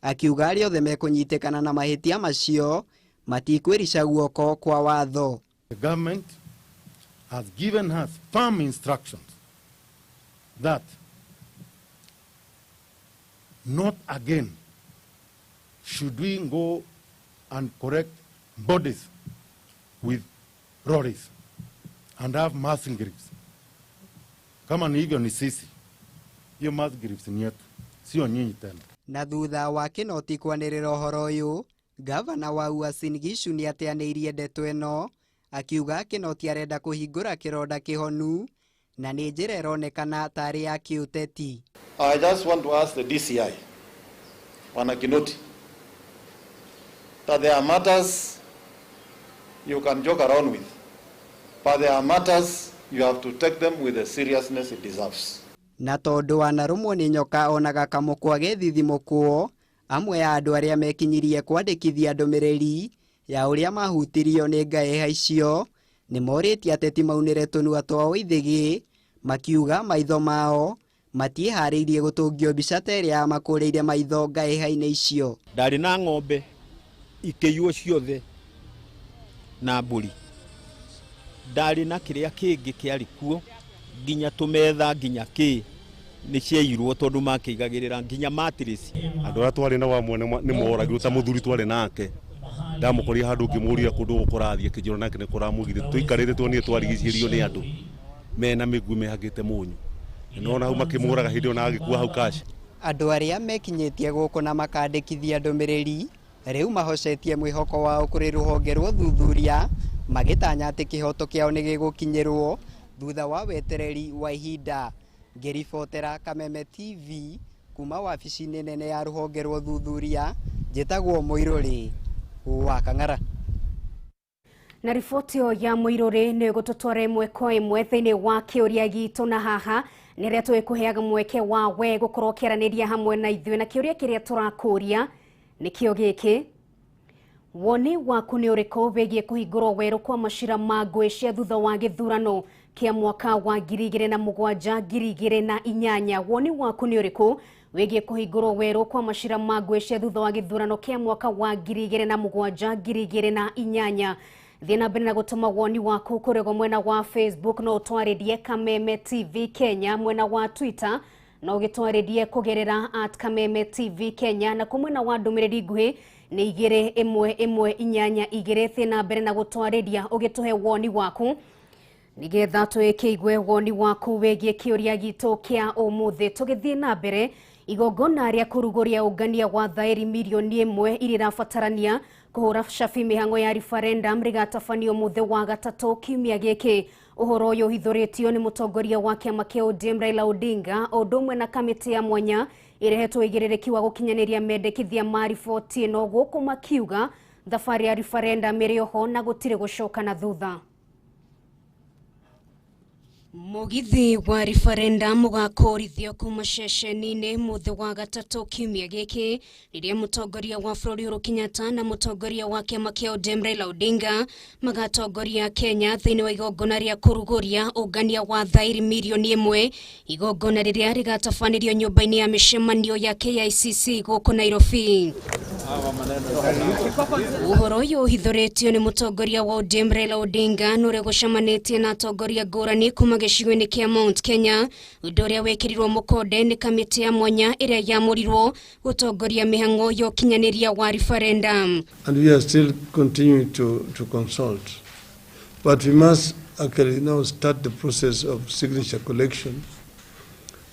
Akiuga arĩa othe mekũnyitĩkana na mahĩtia macio matikwĩrica guoko kwa watho. The government has given us firm instructions that not again should we go and collect bodies with lorries and have mass graves. Kama ni hivyo ni sisi. Hiyo mass graves ni yetu, sio nyinyi tena. Na thutha wa Kinoti kwanĩrĩra ũhoro ũyũ, gavana wa Uasin Gishu nĩateanĩirie ndeto ĩno akiuga Kinoti arenda kũhingũra kĩronda kĩhonu na nĩ njĩra ĩronekana tarĩ ya kĩũteti. I just want to ask the DCI, Bwana Kinoti, that there are matters you can joke around with, but there are matters you have to take them with the seriousness it deserves. Na tondũ wanarũmwo nĩ nyoka onaga kamũkwa gethithimũkwo, amwe a andũ arĩa mekinyirie kwandĩkithia ndũmĩrĩri ya ũrĩa mahutirio nĩ ngaĩha icio nĩ morĩtie ateti maunĩre tũnua twao ithĩgĩ, makiuga maitho mao matiĩharĩirie gũtũngio mbica ta ĩrĩa yamakũrĩire maitho ngaĩha-inĩ icio. Ndarĩ na ng'ombe ikĩiywo ciothe na mbũri, ndarĩ na kĩrĩa kĩngĩ kĩarĩ kuo, nginya tũmetha nginya kĩ nĩ ciairwo tondũ makĩigagĩrĩra nginya matirĩci. Andũ arĩa twarĩ nao amwe nĩ moragirwo ta mũthuri twarĩ nake, ndamũkorire handũ ngĩmũria kũndũ gũkũrathiĩ akĩnjĩra nake nĩ kũramũgire. Tũikarĩte tuonire twarigicĩirio nĩ andũ mena mĩguĩ mehagĩte mũnyũ, nona hau makĩmũraga hĩndĩ ĩyo na agĩkua hau kaci. Andũ arĩa mekinyĩtie gũkũ na makandĩkithia ndũmĩrĩri rĩu mahocetie mwĩhoko wao kũrĩ rũhonge rwa ũthuthuria, magĩtanya atĩ kĩhoto kĩao nĩ gĩgũkinyĩrwo thutha wa wetereri wa ihinda. Ngĩribotera Kameme TV kuma wabici-inĩ nene ya rũhonge rwa ũthuthuria, njĩtagwo Mũirũrĩ wa Kang'ara. Na riboti ĩyo ya Mũirũrĩ nĩ ĩgũtũtwara ĩmwe kwa ĩmwe thĩinĩ wa kĩũria gitũ, na haha nĩ rĩrĩa tũgĩkũheaga mweke wa we gũkorwo ũkĩaranĩria hamwe na ithuĩ, na kĩũria kĩrĩa tũrakũria nĩkĩo gĩkĩ: woni waku nĩ ũrĩkũ wĩgiĩ kũhingũrwo werũ kwa macira ma ngũĩ cia thutha wa gĩthurano kĩa mwaka wa 2007 2008? Woni waku nĩ ũrĩkũ wĩgiĩ kũhingũrwo werũ kwa macira ma ngũĩ cia thutha wa gĩthurano kĩa mwaka wa 2007 2008? Thiĩ na mbere na gũtũma woni waku kũrĩ mwena wa Facebook, no ũtwarĩrie Kameme TV Kenya, mwena wa Twitter no ũgĩtwarĩrie kũgerera @KamemeTVKenya, na mwena wa ndũmĩrĩri nguhĩ nĩ 21182. Thiĩ na mbere na gũtwarĩria ũgĩtũhe woni waku nigetha twĩkĩigue woni waku wĩgiĩ kĩũria gitũ kĩa ũmũthĩ. Tũgĩthiĩ na mbere, igongona rĩa kũrugũria ũngania wa thaĩri mirioni 1 iria irabatarania kũhũra cabi mĩhang'o ya referendum rĩgatabanio mũthĩ wa gatatũ kiumia gĩkĩ. Ũhoro ũyũ ũhithũrĩtio nĩ mũtongoria wa kĩama kĩa ODM Raila Odinga, o ũndũ ũmwe na kamĩtĩ ya mwanya ĩrehetwo ũigĩrĩrĩki wa gũkinyanĩria mendekithia ma riboti ĩno, gũkũ makiuga thabarĩ ya referendum ĩrĩ oho na gũtirĩ gũcoka na thutha. Mũgithi wa referendum ũgakũrithio kuma ceceni-inĩ mũthĩ wa gatatũ kiumia gĩkĩ, rĩrĩa mũtongoria wa bũrũri Uhuru Kenyatta na mũtongoria wa kĩama kĩa ODM Raila Odinga magatongoria Kenya thĩinĩ wa igongona rĩa kũrugũria ũngania wa thaĩri mirioni 1, igongona rĩrĩa rĩgatabanĩrio nyũmba-inĩ ya mĩcemanio ya KICC gũkũ Nairobi. Ũhoro ũyũ ũhithũrĩtio nĩ mũtongoria wa ODM Raila Odinga nĩ ũrĩa gũcemanĩtie na atongoria ngũrani kuma gĩcigo-inĩ kĩa Mount Kenya, ũndũ ũrĩa wekĩrirwo mũkonde nĩ kamĩtĩ ya mwanya ĩrĩa yamũrirwo gũtongoria mĩhang'o ya ũkinyanĩria wa referendum. And we are still continuing to consult. But we must actually now start the process of signature collection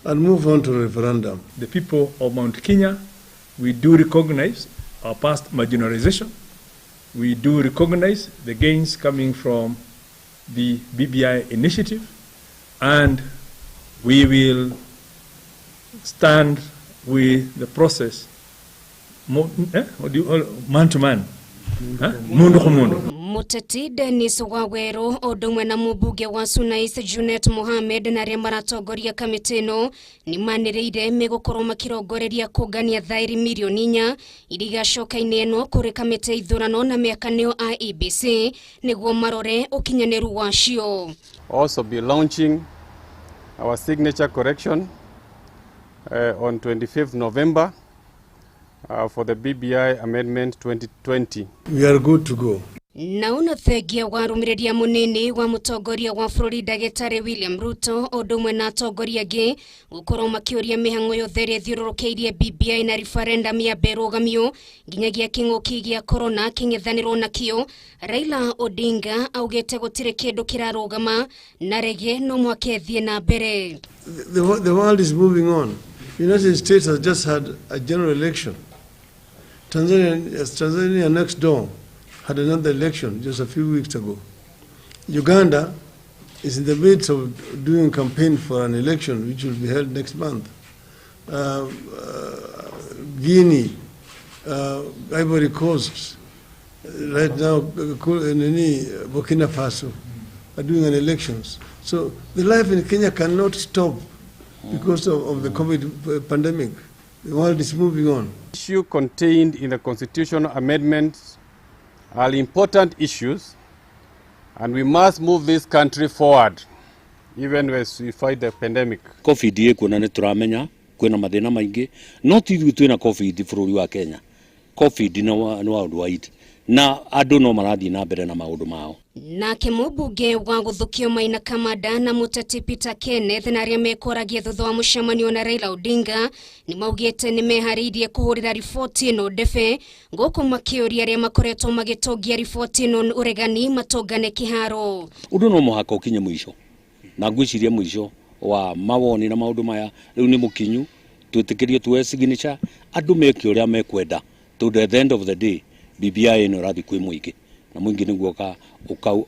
and move on to referendum. The people of Mount Kenya, we do recognize our past marginalization. We do recognize the gains coming from the BBI initiative, and we will stand with the process, what do you, man to man, huh? Mundu ku mundu. Muteti Dennis Waweru o ũndũ ũmwe na mũmbunge wa Suna East Junet Mohamed na arĩa maratongoria kamĩtĩ ĩno nĩ manĩrĩire megũkorwo makĩrongoreria kũngania thaĩri mirioni 4 iria igacoka ineanwo kũrĩ kamĩtĩ ya ithurano na mĩaka nĩyo IEBC nĩguo marore ũkinyanĩru wacio. Also be launching our signature collection on 25th November. for the BBI Amendment 2020. We are good to go. Na uno thengia wa rumiriria munini wa mutongoria wa bũrũri ndagĩtarĩ William Ruto ũndũ ũmwe na atongoria angĩ gũkorwo makĩũria mĩhang'o yothe ĩrĩa ĩthiũrũrũkĩirie BBI na referendum ya mberũgamio nginyagia kĩng'ũki gĩa corona kĩng'ethanĩrwo nakĩo. Raila Odinga augĩte gũtirĩ kĩndũ kĩrarũgama na rege no mwaka ĩthiĩ na mbere. The world is moving on. The United States has just had a general election. Tanzania next door had another election just a few weeks ago. Uganda is in the midst of doing campaign for an election which will be held next month. Guinea, Ivory Coast, right now Burkina Faso are doing an elections. So the life in Kenya cannot stop because of the COVID pandemic. The world is moving on. Issue contained in the constitutional amendments are important issues, and we must move this country forward even as we fight the pandemic. COVID ĩkuona nĩ tũramenya kwĩna mathĩna maingĩ, no ti ithuĩ twĩna COVID bũrũri wa Kenya. COVID nĩ worldwide na andũ no marathiĩ na mbere na maũndũ mao. Nake mũmbunge wa gũthũkio Maina Kamanda na mũteti Peter Kenneth na arĩa mekoragia thutha wa mũcemanio na Raila Odinga nĩ maugĩte nĩ meharĩirie kũhũrĩra riboti ĩno ndebe, gũkũ makĩũria arĩa makoretwo magĩtongia riboti ĩno ũregani matongane kĩharo. Ũndũ no mũhaka ũkinye mũico, na ngwĩciria mũico wa mawoni na maũndũ maya rĩu nĩ mũkinyu, twĩtĩkĩrie tuoe signature andũ meke ũrĩa mekwenda, tondũ at the end of the day BBI ĩno ĩrathiĩ kwĩ mũingĩ na mũingĩ nĩguo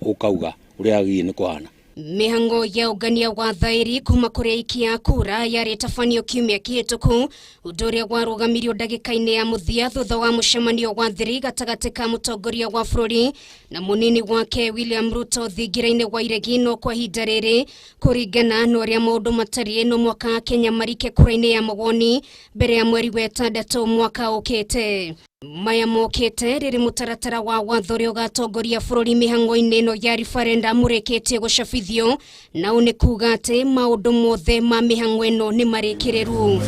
ũkauga ũrĩa yagĩrĩire nĩ kũhana. Mĩhang'o ya ũngania wa thaĩri kuma kũrĩ aikia a kura yarĩ ĩtabanio kiumia kĩhĩtũku, ũndũ ũrĩa warũgamirio ndagĩka-inĩ ya mũthia thutha wa mũcemanio wa thiri gatagatĩ ka mũtongoria wa bũrũri na mũnini wake William Ruto thingira-inĩ wa iregi. No kwa ihinda rĩrĩ kũringana na ũrĩa maũndũ matariĩ, no mwaka Kenya marike kura-inĩ ya mawoni mbere ya mweri wa ĩtandatũ mwaka ũkĩte. Maya mokĩte rĩrĩ mũtaratara wa watho ũrĩa ũgatongoria bũrũri mĩhang'o-inĩ ĩno ya referendum ũrĩkĩtie gũcabithio, na ũũ nĩ kuga atĩ maũndũ mothe ma mĩhang'o ĩno nĩ marĩkĩrĩru.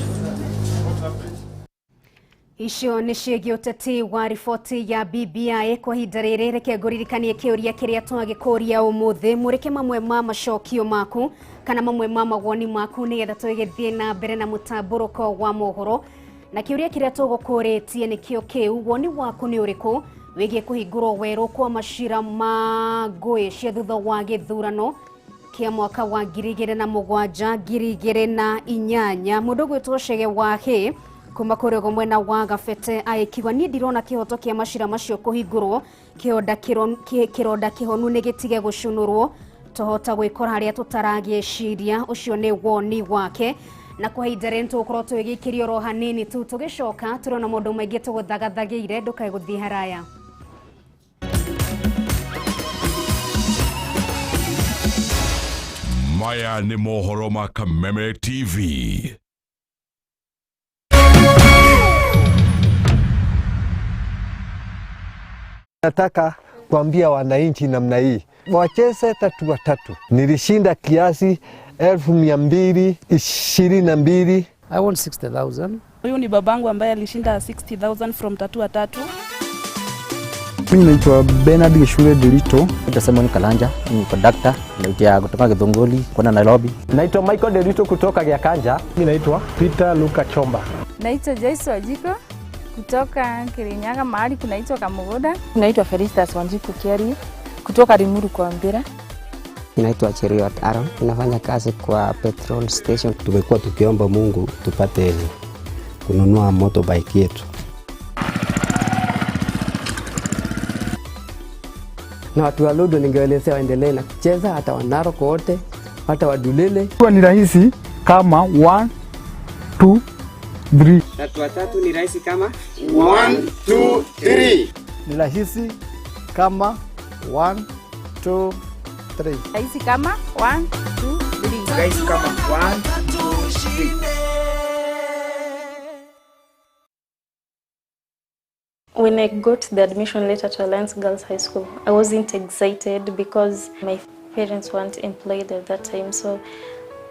Icio nĩ ciĩgiĩ ũteti wa riboti ya BBI kwa ihinda rĩrĩ. Reke ngũririkanie kĩũria kĩrĩa twagĩkũria ũmũthĩ, mũrĩke mamwe ma macokio maku kana mamwe ma mawoni maku nĩgetha tũgĩthiĩ na mbere na mũtambũrũko wa mohoro. Na kĩũria kĩrĩa tũgũkũrĩtie nĩkĩo kĩu, woni waku nĩ ũrĩkũ wĩgiĩ kũhingũrwo werũ kwa macira ma ngũĩ cia thutha wa gĩthurano kĩa mwaka wa 2007 2008. Mũndũ gwĩtwo Chege wa Hĩ kuma kũrĩa ũguo mwena wa Gabete agĩkiuga niĩ ndirona kĩhoto kĩa macira macio kũhingũrwo, kĩronda kĩhonu nĩ gĩtige gũcunũrwo, tũhota gwĩkora harĩa tũtaragĩciria. Ũcio nĩ woni wake. Na kwa ihinda rĩrĩ nĩtũgũkorwo tũgĩgĩikĩrio oro hanini tu, tũgĩcoka tũrona maũndũ maingĩ tũgũthagathagĩire, ndũkae gũthiĩ haraya. Maya nĩ mohoro ma Kameme TV. Nataka kuambia wananchi namna hii, wacheze tatu watatu. Nilishinda kiasi 222,000. I won 60,000. Huyu ni babangu ambaye alishinda 60,000 from tatu watatu. Mimi naitwa Bernard Gishure Delito. Naitwa Simon Kalanja, ni conductor, naitwa kutoka Githunguri kwenda Nairobi. Naitwa Michael Delito kutoka Giakanja. Mimi naitwa Peter Luka Chomba. Naitwa Joyce Wajiko kutoka Kirinyaga mahali kunaitwa Kamugoda. Naitwa Felicitas Wanjiku Kiari kutoka Limuru kwa Mbira. Naitwa Cheriot Aaron, ninafanya kazi kwa petrol station. Tumekuwa tukiomba Mungu tupate kununua motorbike yetu. Na watu wa Ludo ningeelezea waendelee na kucheza, hata wa Narok wote, hata wa Dulele. Kwa ni rahisi kama 1 2 3. Tatu watatu ni rahisi kama 1 2 3. Ni rahisi kama 1 2 3. Rahisi kama 1 2 3. Rahisi kama 1 2 3. When I got the admission letter to Alliance Girls High School, I wasn't excited because my parents weren't employed at that time, so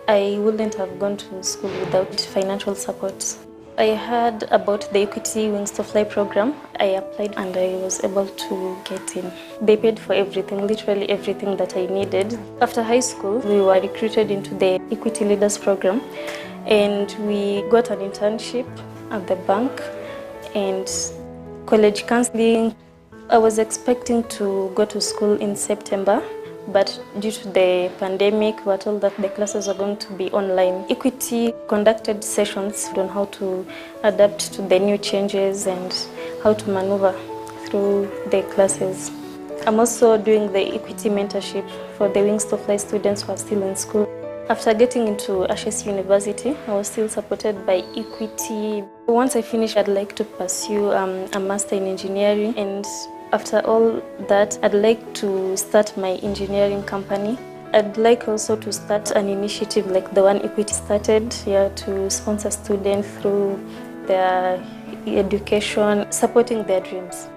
I wouldn't have gone to school without financial support. I heard about the Equity Wings to Fly program. I applied and I was able to get in. They paid for everything, literally everything that I needed. After high school, we were recruited into the Equity Leaders program and we got an internship at the bank and college counseling. I was expecting to go to school in September, but due to the pandemic, we were told that the classes are going to be online. Equity conducted sessions on how to adapt to the new changes and how to maneuver through the classes. I'm also doing the Equity mentorship for the Wings to Fly students who are still in school. After getting into Ashes University, I was still supported by Equity. Once I finish, I'd like to pursue a master in engineering, and after all that, I'd like to start my engineering company. I'd like also to start an initiative like the one Equity started here to sponsor students through their education, supporting their dreams.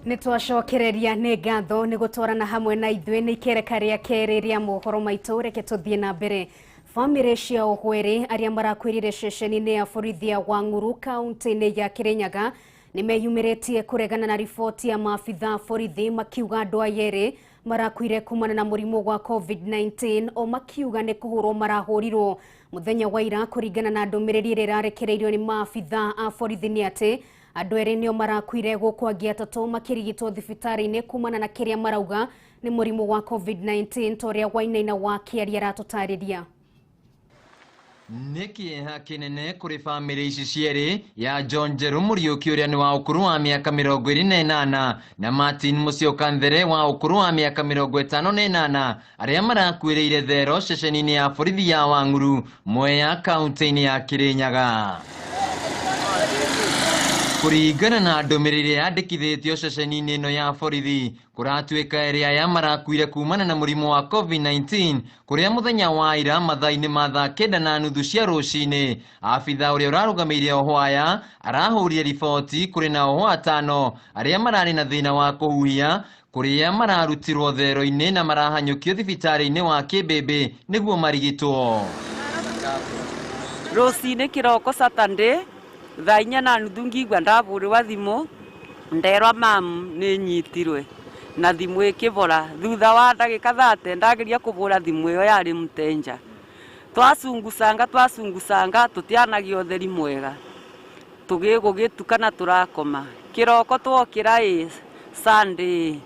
Nĩ twacokereria nĩ ngatho nĩ gũtwarana hamwe na ithuĩ nĩ ikereka rĩa kerĩ rĩa mohoro maitũ. Reke tũthiĩ na mbere. Bamĩrĩ cia Ũhwere arĩa marakuĩrire ceceni-inĩ ya borithi ya Wang'uru kaunti-inĩ ya Kirinyaga nĩ meyumĩrĩtie kũregana na riboti ya maabitha borithi makiuga andũ aya erĩ marakuire kumana na mũrimũ wa COVID-19 o makiuga nĩ kũhũrwo marahũrirwo mũthenya wa ira. Kũringana na ndũmĩrĩri ĩrĩa ĩrarekereirio nĩ maabitha a borithi nĩ atĩ andũ erĩ nĩo marakuire gũkũ angĩ atatũ makĩrigitwo thibitarĩ-inĩ kumana na kĩrĩa marauga nĩ mũrimũ wa COVID-19 ta ũrĩa Wainaina wa Kĩaria aratũtarĩria. Nĩ kĩeha kĩnene kũrĩ bamĩrĩ ici cierĩ ya John Njeru Mũriũki ũrĩa nĩ wa ũkũrũ wa mĩaka 28 na Martin Musyoka Nthere wa ũkũrũ wa mĩaka 58 arĩa marakuĩrĩire thero ceceni-inĩ ya borithi ya Wang'uru Mwea kaunti-inĩ ya Kirinyaga. Kũringana na ndũmĩrĩri ĩrĩa yandĩkithĩtio ceceni-inĩ ĩno ya borithi kũratuĩka erĩ aya marakuire kumana na mũrimũ wa COVID-19 kũrĩa mũthenya wa ira mathaa-inĩ ma thaa 9:30 cia rũcinĩ abitha ũrĩa ũrarũgamĩire ohwo aya arahũrire riboti kũrĩ na ohwo atano arĩa mararĩ na thĩna wa kũhuhia kũrĩa mararutirwo thero-inĩ na marahanyũkio thibitarĩ-inĩ wa Kĩmbĩmbĩ nĩguo marigitwo. Rũcinĩ kĩroko Saturday thaa 4:30 ngigua ndabũrĩwa thimũ nderwa mamu nĩ nyitirwe na thimũ ĩkĩbora. Thutha wa ndagĩka 30 ndageria kũbũra thimũ ĩyo yarĩ mtenja. Twacungusanga tũtianagia ũtheri mwega tũgĩgũgĩtukana tũrakoma. Kĩroko twokĩra ĩ Sunday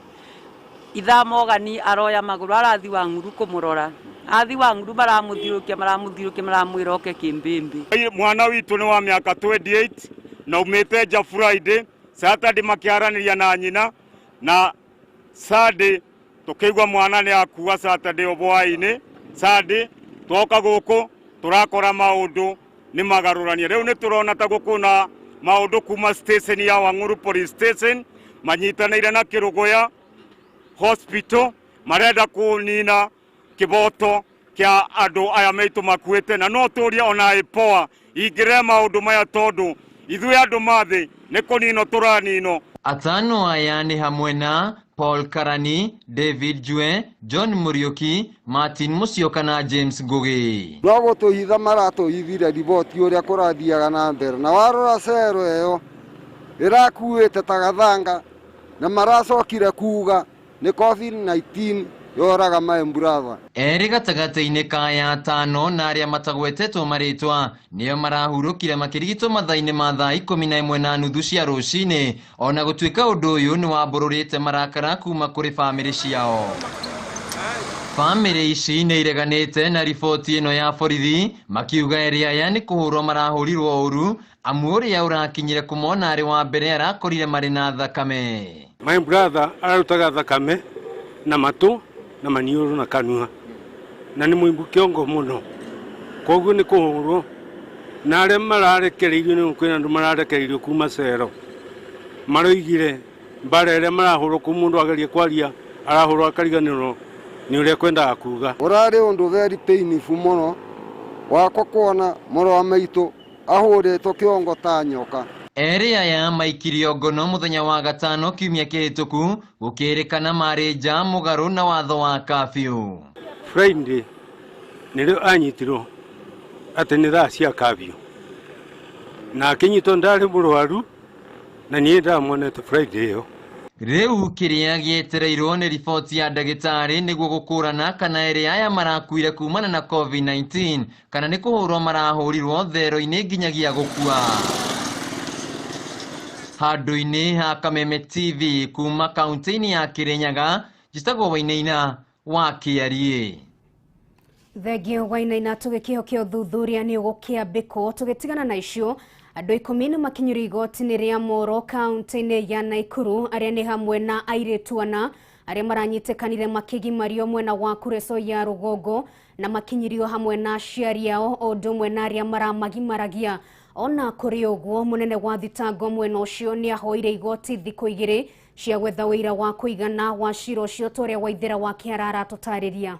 ithaa Mogani aroya magũrũ arathi Wang'uru kũmũrora. Athi Wang'uru maramũthiũrũkia maramwĩra oke Kĩmbĩmbĩ. Mwana witũ nĩ wa mĩaka 28 na umĩte nja Friday, Saturday makĩaranĩria na nyina na Sunday tũkĩigua mwana nĩ akua Saturday hwaĩ-inĩ. Sunday twoka gũkũ tũrakora maũndũ nĩ magarũrania. Rĩu nĩ tũrona ta gũkũ na maũndũ kuma station ya Wang'uru police station manyitanĩire na Kĩrũgũya hospital marenda kũnina kĩboto kĩa andũ aya maitũ makuĩte na no tũrie ona IPOA ingĩre maũndũ maya tondũ ithuĩ andũ mathĩ nĩ kũninwo tũraninwo. Atano aya nĩ hamwe na Paul Karani, David Jue, John Muriuki, Martin Musyoka na James Ngugi. No gũtũhitha maratũhithire riboti ũrĩa kũrathiaga na mbere na warora cero ĩyo ĩrakuĩte ta gathanga na maracokire kuga nĩ COVID-19 yoraga my brother. Erĩ gatagatĩ-inĩ ka aya atano na arĩa matagwetetwo marĩtwa nĩo marahurũkire makĩrigitwo mathaa-inĩ ma thaa 11:30 cia rũcinĩ ona gũtuĩka ũndũ ũyũ nĩ wambũrũrĩte marakara kuma kũrĩ bamĩrĩ ciao. Bamĩrĩ ici nĩ ireganĩte na riboti ĩno ya borithi makiuga erĩ aya nĩ kũhũrwo marahũrirwo ũru amu ũrĩa ũrakinyire kũmona arĩ wa mbere arakorire marĩ na thakame. My brother ararutaga thakame na matũ na maniũrũ na kanua na nĩ mũimbu kĩongo mũno koguo nĩ kũhũrwo na arĩa mararekereirio nĩ kwĩna andũ mararekereirio kuma cero maroigire mbara ĩrĩa marahũrwo kũu mũndũ agerie kwaria arahũrwo akariganĩrwo nĩ ũrĩa kwendaga kuga. Ũrarĩ ũndũ very painful mũno Wakwa kuona mũrũ wa maitũ ahũrĩtwo kĩongo ta nyoka. Erĩ aya maikirio ngono mũthenya wa gatano kiumia kĩhĩtũku gũkĩrĩkana marĩ nja mũgarũ na watho wa curfew. Friday nĩrĩo anyitirwo atĩ nĩ thaa cia curfew, na akĩnyitwo ndarĩ mũrwaru na niĩ ndamuonete Friday ĩyo. Rĩu kĩrĩa gĩetereirwo nĩ riboti ya ndagĩtarĩ nĩguo gũkũrana kana erĩ aya marakuire kumana na COVID-19 kana nĩ kũhũrwo marahũrirwo thero-inĩ nginyagia gũkua. Handũ-inĩ ha Kameme TV kuma kaunti-inĩ ya Kirinyaga, njĩtagwo Wainaina wa Kĩariĩ. Thengio Wainaina, tũgĩkĩhokia ũthuthuria nĩ ũgũkĩambĩkwo. Tũgĩtigana na icio, andũ 10 nĩ makinyĩrio igoti-inĩ rĩa Moro kaunti-inĩ ya Nakuru, arĩa nĩ hamwe na airĩtu 4 arĩa maranyitĩkanire makĩgimario mwena wa Kuresoi ya rũgongo na makinyirio hamwe na aciari ao o ũndũ ũmwe na arĩa maramagimaragia. Ona kũrĩ ũguo, mũnene wa thitango mwena ũcio nĩ ahoire igoti thikũ 2 cia gwetha ũira wa kũigana wa cira ũcio, ta ũrĩa Waithĩra wa Kĩhara aratũtarĩria.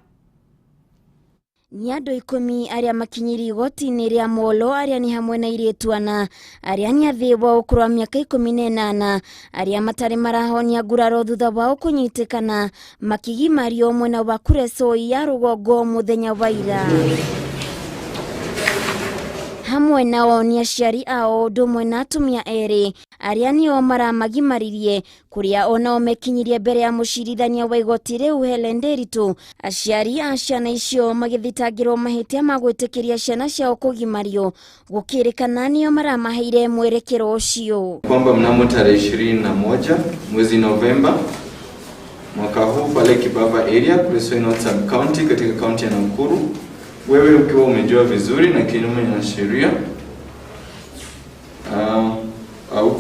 Nĩ andũ 10 arĩa makinyĩrie igoti-inĩ rĩa Molo, arĩa nĩ hamwe na airĩtu 4 arĩa nĩ athĩ wa ũkũrũ wa mĩaka 18 arĩa matarĩ marahonia nguraro thutha wao kũnyitĩkana makigimario mwena wa Kuresoi ya rũgongo mũthenya wa ira. Hamwe nao nĩ aciari ao ũndũ ũmwe na atumia 2 arĩa nĩo maramagimaririe, kũrĩa onao mekinyirie mbere ya mũcirithania wa igoti rĩu Helen Nderitu. Aciari a ciana icio magĩthitangĩrwo mahĩtia ma gwĩtĩkĩria ciana ciao kũgimario, gũkĩrĩkana nĩo maramaheire mwerekero ũcio. Kwamba mnamo tarehe 21 mwezi Novemba mwaka huu pale Kibava area, Kuresoi North Sub County katika kaunti ya Nakuru, wewe ukiwa umejua vizuri na kinyume na sheria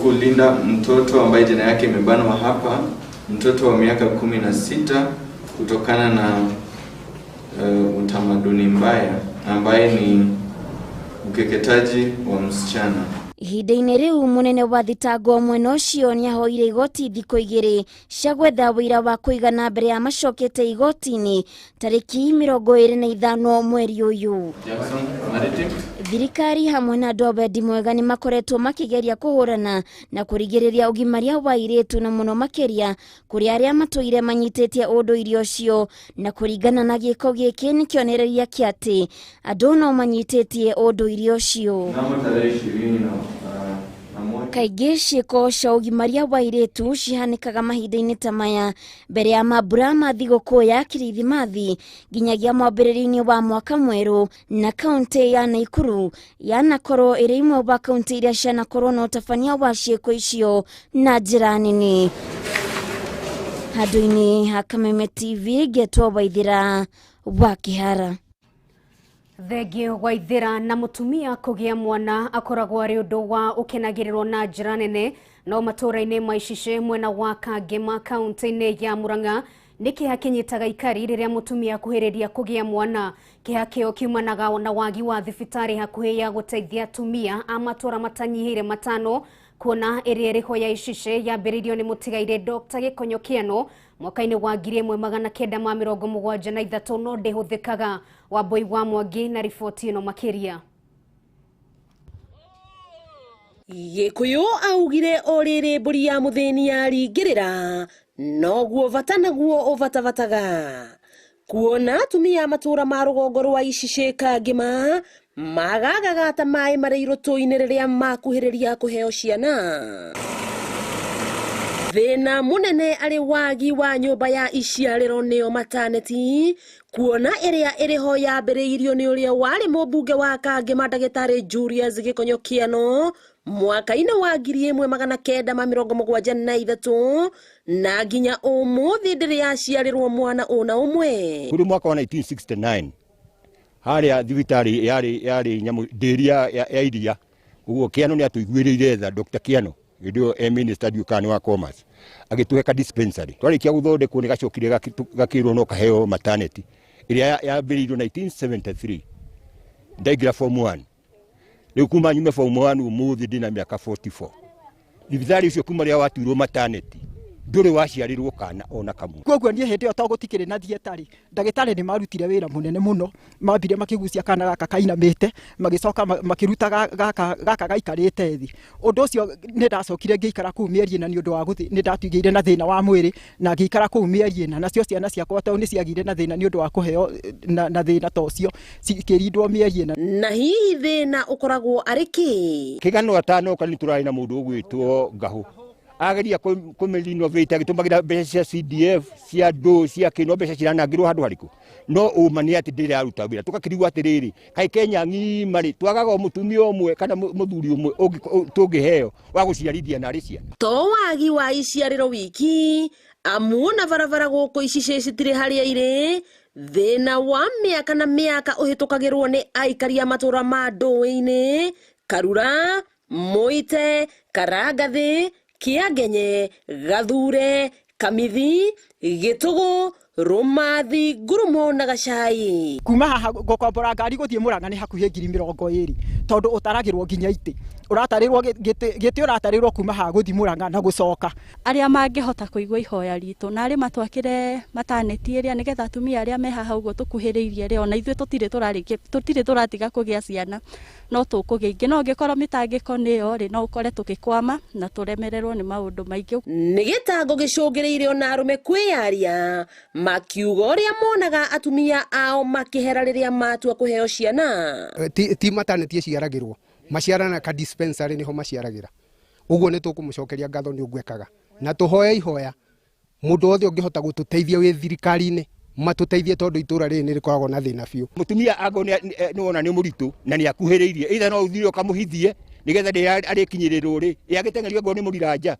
kulinda mtoto ambaye jina yake imebanwa hapa, mtoto wa miaka 16 kutokana na utamaduni mbaya ambaye ni ukeketaji wa msichana. Ihinda-inĩ rĩu mũnene wa thitango mwena ũcio nĩahoire igoti thikũ 2 cia gwetha ũira wa kũigana mbere ya macokete igoti-inĩ tarĩki 25 mweri ũyũ. Thirikari hamwe na andũ a wendi mwega nĩ makoretwo makĩgeria kũhũrana na kũrigĩrĩria ũgimaria wa airĩtu na mũno makĩria kũrĩ arĩa matũire manyitĩtie ũndũire ũcio, na kũringana na gĩko gĩkĩ nĩ kĩonereria kĩa atĩ andũ no manyitĩtie ũndũire ũcio. Kaingĩ ciĩko cia ũgimaria wa airĩtu cihanĩkaga mahinda-inĩ ta maya mbere ya mambura ma thigũkũ ya Kirithimathi nginyagia mwambĩrĩrio-inĩ wa mwaka mwerũ, na kaunti ya Nakuru yanakorwo ĩrĩ imwe wa kaunti iria cianakorwo na ũtabania wa ciĩko icio na njĩra nene. Handũ-inĩ ha Kameme TV, ngetwo Waithĩra wa Kĩhara. Thengio Waithĩra. Na mũtumia kũgĩa mwana akoragwo arĩ ũndũ wa ũkenagĩrĩrwo na njĩra nene, no matũũra-inĩ ma Icicĩ mwena wa Kangema kaunti-inĩ ya Murang'a nĩ kĩeha kĩnyitaga ikari rĩrĩa mũtumia akuhĩrĩria kũgĩa mwana. Kĩeha kĩo kiumanaga na wagi wa thibitarĩ hakuhĩ ya gũteithia atumia a matũũra matanyihĩire 5, kuona ĩrĩa ĩrĩho ya Icicĩ yambĩrĩirio nĩ mũtigairĩ Dr. Gĩkonyo Kĩano mwaka-inĩ wa 1973 no ndĩhũthĩkaga. Wambui wa Mwangi na riboti ĩno makĩria. Gĩkũyũ augire o rĩrĩ mbũri ya mũthĩni yaringĩrĩra noguo bata naguo ũbatabataga, kuona atumia a matũũra ma rũgongo rwa Icicĩ Kangema magagaga ta maĩ marĩ irũtũ-inĩ rĩrĩa makuhĩrĩria kũheo ciana. Thĩna mũnene arĩ wagi wa nyũmba ya iciarĩro nĩyo mataneti, kuona ĩrĩa ĩrĩho yambĩrĩirio nĩ ũrĩa warĩ mũmbunge wa Kangema ndagĩtarĩ Julius Gĩkonyo Kĩano mwaka-inĩ wa 1973 na nginya ũmũthĩ ndĩrĩ yaciarĩrwo mwana ona ũmwe. Kũrĩ mwaka wa 1969 harĩa thibitarĩ yarĩ nyamũ ndĩri ya iria, ũguo Kĩano nĩ atũiguĩrĩire tha, Dr. Kĩano hĩndĩ ĩyo e minister ndiũĩ wa commerce, agĩtũhe ka dispensary. Twarĩkia gũthondekwo nĩ gacokire gakĩrwo no kaheo maternity ĩrĩa yambĩrĩirio 1973. Ndaingĩra form 1. Rĩu kuma nyume form 1 ũmũthĩ ndĩna mĩaka 44. Thibitarĩ ũcio kuma rĩrĩa watuirwo maternity Ndũrĩ waciarĩrwo kana ona kamwe. Koguo niĩ hĩndĩ ĩyo to gũtikĩrĩ na thieta-rĩ, ndagĩtarĩ nĩ marutire wĩra mũnene mũno, mambire makĩgucia kana gaka kainamĩte, magĩcoka makĩruta gaka gaka gaikarĩte thĩ. Ũndũ ũcio nĩ ndacokire ngĩikara kũu mĩeri 4 nĩ ũndũ wa gũthiĩ, nĩ ndatigĩire na thĩna wa mwĩrĩ na ngĩikara kũu mĩeri 4, nacio ciana ciakwa tondũ nĩ ciagĩire na thĩna nĩ ũndũ wa kũheo na thĩna ta ũcio, cikĩrindwo mĩeri 4. Na hihi thĩna ũkoragwo arĩ kĩ? Kĩgano atanoka nĩ tũrarĩ na mũndũ ũgwĩtwo Ngahũ. Ageria kũmĩrenovate agĩtũmagĩra mbeca cia CDF, cia andũ, cia kĩ, no mbeca ciranangĩrwo handũ harĩkũ. No ũma nĩ atĩ ndĩraruta wĩra. Tũgakĩrigwo atĩrĩrĩ, kaĩ Kenya ng'ima rĩ, twagaga o mũtumia ũmwe kana mũthuri ũmwe tũngĩheo wa gũciarithia narĩ ciana. To wagi wa iciarĩro wiki, amu ona barabara gũkũ icicĩ citirĩ harĩa irĩ, thĩna wa mĩaka na mĩaka ũhĩtũkagĩrwo nĩ aikari a matũũra ma ndũĩ-inĩ, Karura, Mũite, Karangathĩ, Kĩangenye, Gathure, Kamithi, Gĩtũgũ, Rũmathi, Ngurumo na Gacai. Kuma haha gũkombora ngari gũthiĩ Mũrang'a nĩ hakuhĩ 20,000 tondũ ũtaragĩrwo nginya itĩ. Ũratarĩrwo gĩtĩ ũratarĩrwo kuma haha gũthiĩ Mũrang'a na gũcoka. Arĩa mangĩhota kũigua ihoya ritũ na arĩa matwakĩre mataneti ĩrĩa nĩgetha atumia arĩa me haha ũguo tũkuhĩrĩirie rĩ, ona ithuĩ tũtirĩ tũrarĩkia, tũtirĩ tũratiga kũgĩa ciana, no tũkũgĩa ingĩ. No ũngĩkorwo mĩtangĩko nĩyo rĩ, no ũkore tũgĩkwama na tũremererwo nĩ maũndũ maingĩ. Nĩ gĩtango gĩcũngĩrĩire ona arũme kwĩyaria makiuga ũrĩa monaga atumia ao makĩhera rĩrĩa matua kũheo ciana. Ti mataneti ĩciaragĩrwo, maciarana ka dispensary nĩho maciaragĩra. Ũguo nĩ tũkũmũcokeria ngatho nĩ ũguo ekaga. Na tũhoe ihoya mũndũ wothe ũngĩhota gũtũteithia wĩ thirikari-inĩ, matũteithie tondũ itũra rĩrĩ nĩ rĩkoragwo na thĩna biũ. Mũtumia angorwo nĩ wona nĩ mũritũ na nĩ akuhĩrĩirie, either no ũthiĩ ũkamũhithie nĩgetha rĩrĩa arĩkinyĩrĩrwo rĩ, ĩ agĩteng'erio angorwo nĩ mũriranja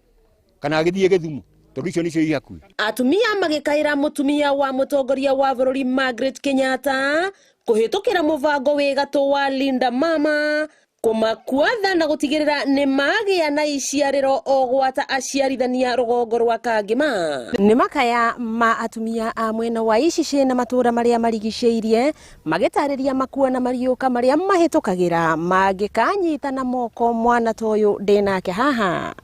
kana agĩthiĩ Gĩthumo, tondũ icio nĩcio i hakuhĩ. Atumia magĩkaĩra mũtumia wa mũtongoria wa bũrũri Margaret Kenyatta kũhĩtũkĩra mũbango wĩ gatũ wa Linda Mama kũmakuatha na gũtigĩrĩra nĩ magĩa na iciarĩro o gwata aciarithania rũgongo rwa Kangĩma. Nĩ makaya ma atumia a mwena wa Icicĩ na matũũra marĩa marigicĩirie magĩtarĩria makua na mariũka marĩa mahĩtũkagĩra mangĩkanyita na moko mwana ta ũyũ ndĩnake haha.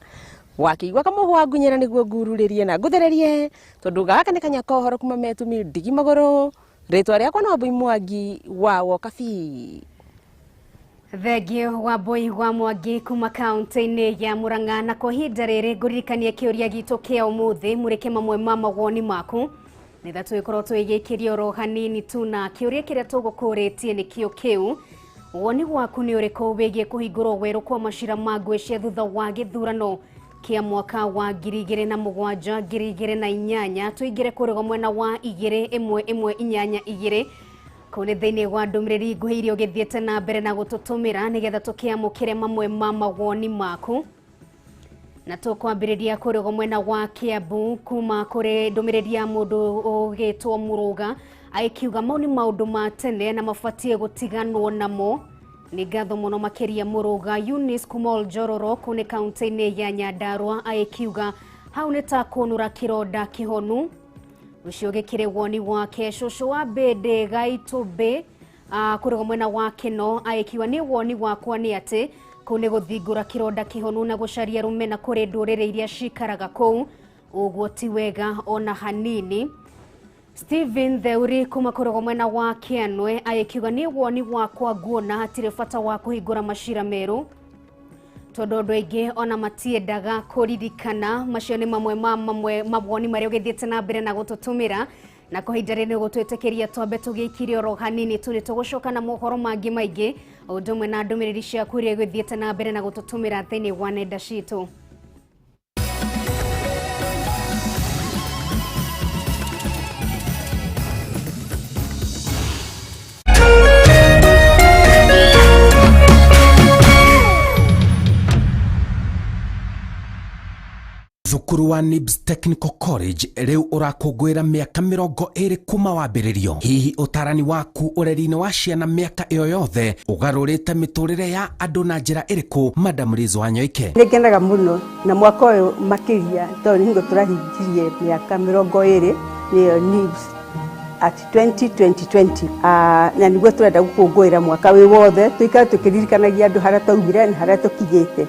Wakĩigua kamũhwa ngunyĩra nĩguo ngururĩrie na ngũthererie tondũ gaka nĩ kanya ka ũhoro kuma metumi ndigi magũrũ. Rĩtwa rĩakwa no Wambui Mwangi wa Wokabi. Thengio Wambui wa Mwangi kuma kaunti-inĩ ya Murang'a. Na kwa ihinda rĩrĩ ngũririkanie kĩũria gitũ kĩa ũmũthĩ, mũrĩke mamwe ma mawoni maku nĩgetha tũgĩkorwo tũgĩgĩkĩria oro hanini tu na kĩũria kĩrĩa tũgũkũrĩtie nĩkĩo kĩu. Woni waku nĩ ũrĩkũ wĩgiĩ kũhingũrwo werũ kwa macira ma ngũĩ cia thutha wa gĩthurano kĩa mwaka wa 2007 2008? Tũingĩre kũrĩgo mwena wa 2 1 1 8 2 kũu nĩ thĩinĩ wa ndũmĩrĩri nguhĩ iria ũgĩthiĩte na mbere na gũtũtũmĩra nĩgetha tũkĩamũkĩre mamwe ma mawoni maku. Na tũkwambĩrĩria kũrĩgo mwena wa Kiambu kuma kũrĩ ndũmĩrĩri ya mũndũ ũgĩtwo Mũrũga agĩkiuga mau nĩ maũndũ ma tene na mabatiĩ gũtiganwo namo. Nĩ ngatho mũno makĩria Mũrũga. Eunice kuma Oljororo kũu nĩ kaunti-inĩ ya Nyandarua agĩkiuga hau nĩ ta kũnũra kĩronda kĩhonu. Ũcio ũgĩkĩrĩ woni wake. Cũcũ wa Mbĩndĩ Gaitũmbĩ kũrĩgo mwena wa Kĩno agĩkiuga nĩ woni wakwa nĩ atĩ kũu nĩ gũthingũra kĩronda kĩhonu na gũcaria rũmena kũrĩ ndũrĩrĩ iria cikaraga kũu, ũguo ti wega ona hanini. Stephen Theuri kuma kũrĩgo mwena wa Kĩanwe agĩkiuga nĩ woni wakwa nguona hatirĩ bata wa kũhingũra macira merũ tondũ andũ aingĩ ona matiendaga kũririkana. Macio nĩ mamwe ma mamwe mawoni marĩa ũgĩthiĩte na mbere na gũtũtũmĩra, na kwa ihinda rĩrĩ gũtwĩtĩkĩria twambe tũgĩikire oro hanini tu nĩ tũgũcoka na mohoro mangĩ maingĩ o ũndũ ũmwe na ndũmĩrĩri ciaku iria ũgĩthiĩte na mbere na gũtũtũmĩra thĩinĩ wa nenda citũ. Cukuru wa NIBS Technical College rĩu ũrakũngũĩra mĩaka 20 kuma wambĩrĩrio. Hihi ũtarani waku ũreri-inĩ wa ciana mĩaka ĩyo yothe ũgarũrĩte mĩtũrĩre ya andũ na njĩra ĩrĩkũ? Madam Liz Wanyoike. Nĩ ngenaga mũno na mwaka ũyũ makĩria tondũ nĩ hingo tũrahingirie mĩaka 20 nĩyo NIBS at 2020. Na nĩguo tũrenda gũkũngũĩra mwaka wĩ wothe tũikare tũkĩririkanagia andũ harĩa twaumire na harĩa tũkinyĩte.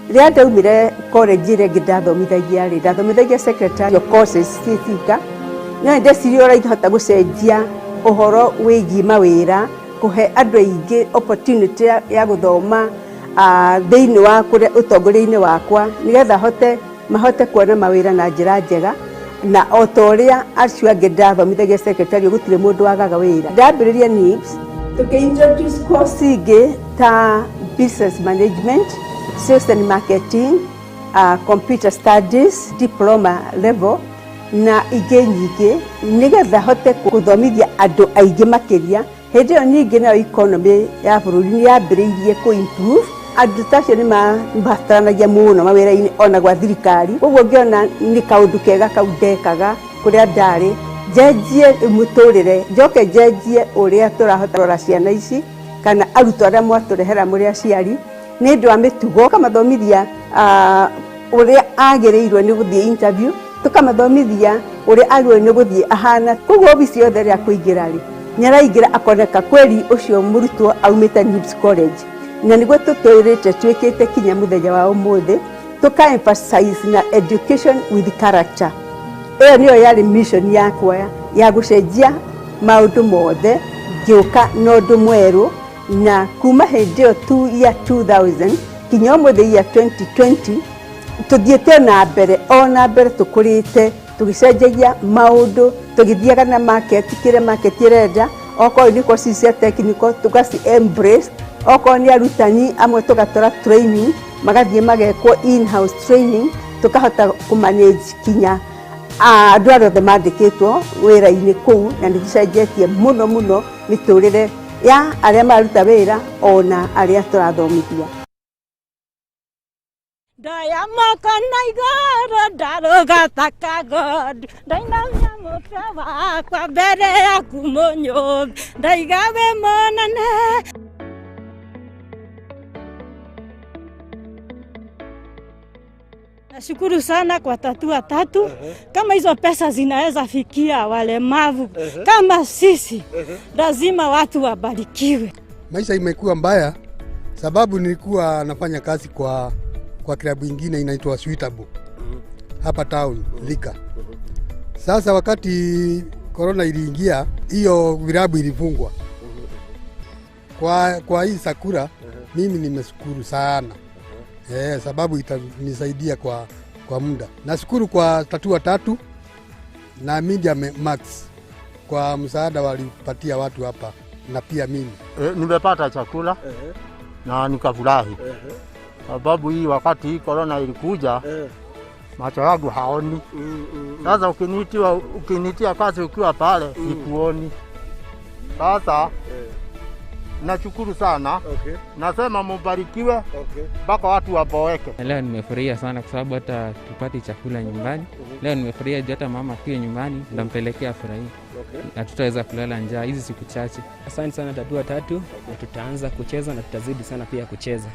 Rĩrĩa ndaumire college ĩrĩa ĩngĩ ndathomithagia rĩ, ndathomithagia secretarial courses ciĩ Thika, no nĩ ndeciria ũrĩa ingĩhota gũcenjia ũhoro wĩgiĩ mawĩra, kũhe andũ aingĩ opportunity ya gũthoma thĩinĩ wa kũrĩa ũtongoria-inĩ wakwa, nĩgetha mahote kuona mawĩra na njĩra njega. Na o ta ũrĩa acio angĩ ndathomithagia secretarial, gũtirĩ mũndũ wagaga wĩra. Ndambĩrĩria NIBS, tũkĩ-introduce course ingĩ ta business management, sales and marketing, computer studies, diploma level na ingĩ nyingĩ, nĩgetha hote gũthomithia andũ aingĩ makĩria. Hĩndĩ ĩyo ningĩ nayo economy ya bũrũri nĩ yambĩrĩirie kũ improve. Andũ ta acio nĩ mabataranagia mũno mawĩra-inĩ ona gwa thirikari. Koguo ngĩona nĩ kaũndũ kega kau ndekaga kũrĩa ndarĩ, njenjie mũtũrĩre, njoke njenjie ũrĩa tũrahota kũrora ciana ici kana arutwo arĩa mwatũrehera mũrĩ aciari nĩ ũndũ wa mĩtugo, tũkamathomithia ũrĩa agĩrĩirwo nĩ gũthiĩ interview, tũkamathomithia ũrĩa agĩrĩirwo nĩ gũthiĩ ahana. Koguo obici yothe ĩrĩa akũingĩra rĩ, nĩ araingĩra akoneka kweli ũcio mũrutwo aumĩte NIBS College. Na nĩguo tũtũrĩte twĩkĩte kinya mũthenya wa ũmũthĩ, tũka emphasize na education with character. Ĩyo nĩyo yarĩ mission yakwa ya gũcenjia maũndũ mothe, ngĩũka na ũndũ mwerũ. Na kuma hĩndĩ ĩyo tu ya 2000 kinya ũmũthĩ ya 2020, tũthiĩte na mbere o na mbere, tũkũrĩte, tũgĩcenjagia maũndũ, tũgĩthiaga na market, kĩrĩa market ĩrenda. Okorwo nĩ courses cia technical, tũgaci embrace. Okorwo nĩ arutani amwe, tũgatwara training, magathiĩ magekwo in house training, tũkahota kũmanage kinya andũ arĩa othe mandĩkĩtwo wĩra-inĩ kũu. Na nĩ tũcenjetie mũno mũno mĩtũrĩre ya arĩa mararuta wĩra ona arĩa tũrathomithia. Ndoya moko na igũrũ, ndarũga ta kagondu, ndainamia mũtwe wakwa mbere yaku mũnyũmbi, ndaiga wĩ mũnene. Nashukuru sana kwa Tatua Tatu. Kama hizo pesa zinaweza fikia walemavu kama sisi, lazima watu wabarikiwe. Maisha imekuwa mbaya sababu nilikuwa nafanya kazi kwa klabu ingine inaitwa Suitable hapa town Thika. Sasa wakati corona iliingia, hiyo vilabu ilifungwa. Kwa hii sakura mimi nimeshukuru sana. Sababu itanisaidia kwa muda. Nashukuru kwa Tatua Tatu na Media Max kwa msaada walipatia watu hapa na pia mimi. Nimepata chakula na nikafurahi. Sababu hii wakati hii corona ilikuja, macho yangu haoni. Sasa ukinitia kazi ukiwa pale, sikuoni. Sasa nashukuru sana. Nasema mubarikiwe mpaka watu waboeke. Leo nimefurahia sana kwa sababu hata tupati chakula nyumbani. Leo nimefurahia juu hata mama akiwa nyumbani ndampelekea afurahie. Hatutaweza kulala njaa hizi siku chache. Asante sana Tatua Tatu, na tutaanza kucheza na tutazidi sana pia kucheza.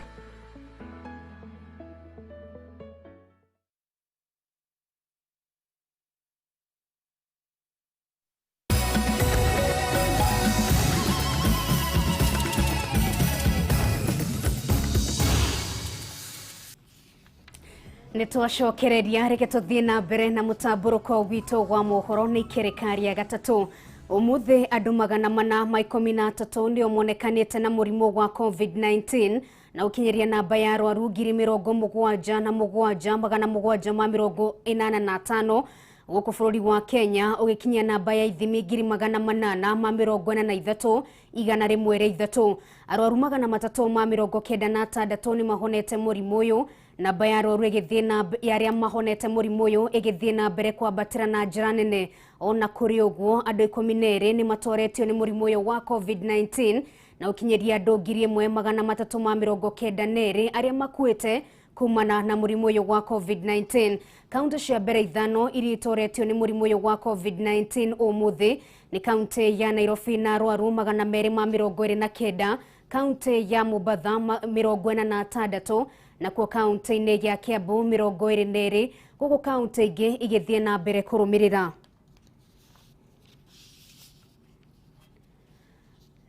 Nĩ twacokereria, reke tũthiĩ na mbere na mũtambũrũko witũ wa mohoro. Nĩ ikereka rĩa gatatũ ũmũthĩ, andũ 413 nĩo monekanĩte na mũrimũ wa COVID-19, na ũkinyeria namba ya arwaru 77,785 gũkũ bũrũri wa Kenya, ũgĩkinyia namba ya ithimi 843,103. Arwaru 396 nĩ mahonete mũrimũ ũyũ. Namba ya arwaru ĩgĩthiĩ na ya arĩa mahonete mũrimũ ũyũ ĩgĩthiĩ na mbere kwambatĩra na njĩra nene. Ona kũrĩ ũguo, andũ 12 nĩ matoretio nĩ mũrimũ ũyũ wa COVID-19, na ũkinyeria andũ 1392 arĩa makuĩte kumana na mũrimũ ũyũ wa COVID-19. Kaunti cia mbere 5 iria itoretio nĩ mũrimũ ũyũ wa COVID-19 ũmũthĩ nĩ kaunti ya Nairobi na arwaru 229, kaunti ya Mombatha 46, nakuo kaunti-inĩ ya Kiambu 22, gũkũ kaunti ingĩ igĩthiĩ na mbere kũrũmĩrĩra.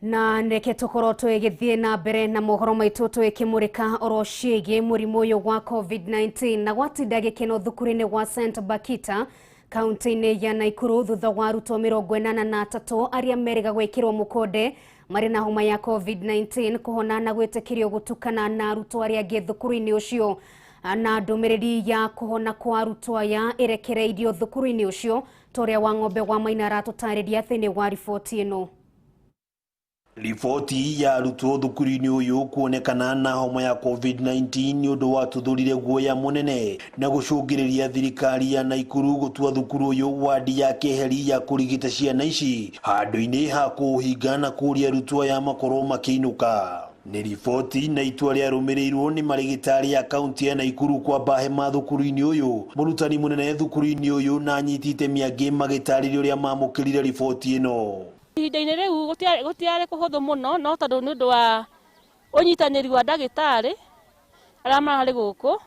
Na reke tũkorwo tũgĩthiĩ na mbere na mohoro maitũ tũgĩkĩmũrĩka oro ciĩgiĩ mũrimũ ũyũ wa COVID-19 na gwatinda gĩkeno thukuru-inĩ wa St Bakita kaunti-inĩ ya Naikuru thutha wa arutwo 83 arĩa merĩga gwĩkĩrwo mũkonde marĩ na homa ya COVID-19 kũhona na gwĩtĩkĩrio gũtukana na arutwo arĩa angĩ thukuru-inĩ ũcio. Na ndũmĩrĩri ya kũhona kwa arutwo aya ĩrekereirio thukuru-inĩ ũcio ta ũrĩa Wang'ombe wa Maina aratũtarĩria thĩinĩ wa riboti ĩno. Riboti ya arutwo thukuru-inĩ ũyũ kuonekana na homa ya COVID-19 nĩ ũndũ watuthũrire guoya mũnene na gũcũngĩrĩria thirikari ya Naikuru gũtua thukuru ũyũ wadi ya keheri ya kũrigita ciana ici handũ-inĩ ha kũũhinga na kũũria arutwo aya makorwo makĩinũka. Nĩ riboti na itua rĩarũmĩrĩirwo nĩ marĩgĩtarĩ ya kaunti ya Naikuru kwamba hema thukuru-inĩ ũyũ. Mũrutani mũnene thukuru-inĩ ũyũ na anyiti itemi angĩ magĩtarĩria ũrĩa mamũkĩrire riboti ĩno. Ihinda-inĩ rĩu gũtiarĩ kũhũthũ mũno, no tondũ nĩ ũndũ wa ũnyitanĩri wa ndagĩtarĩ arĩa mararĩ gũkũ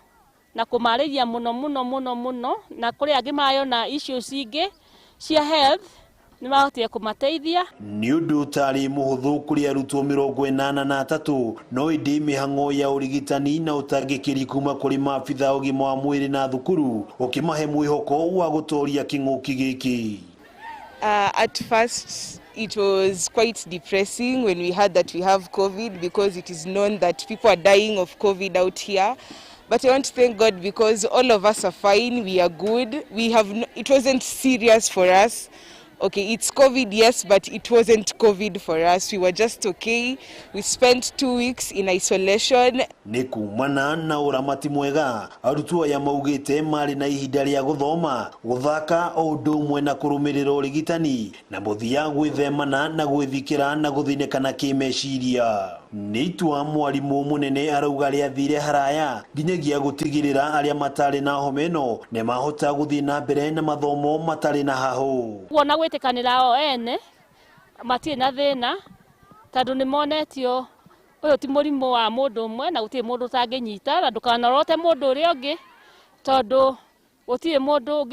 na kũmarĩria mũno mũno mũno mũno, na kũrĩ angĩ marayona issues ingĩ cia health nĩ mahotire kũmateithia. Nĩ ũndũ ũtarĩ mũhũthũ kũrĩ arutwo 83, no ĩndĩ mĩhang'o ya ũrigitani na ũtangĩkĩri kuma kũrĩ maabitha ũgima wa mwĩrĩ na thukuru ũkĩmahe mwĩhoko wa gũtoria kĩng'ũki gĩkĩ. At first, it was quite depressing when we heard that we have COVID, because it is known that people are dying of COVID out here. But I want to thank God because all of us are fine, we are good. We have no, it wasn't serious for us. Okay, it's COVID, yes, but it wasn't COVID for us. We were just okay. We spent 2 weeks in isolation. Nĩ kumana na ũramati mwega, arutwo aya maugĩte marĩ na ihinda rĩa gũthoma, gũthaka o ũndũ ũmwe na kũrũmĩrĩra ũrigitani, na mũthia gwĩthemana na gwĩthikĩra na gũthĩnĩkana kĩmeciria. Nĩ itua mwarimũ mũnene arauga rĩathire haraya nginyagia gũtigĩrĩra arĩa matarĩ na homa ĩno nĩ mahota gũthiĩ na mbere na mathomo matarĩ na hahũ. Kuona gwĩtĩkanĩra o ene matirĩ na thĩna tondũ nĩ monetio ũyũ ti mũrimũ wa mũndũ ũmwe na gũtirĩ mũndũ ũtangĩnyita, na ndũkanorote mũndũ ũrĩa ũngĩ tondũ gũtirĩ mũndũ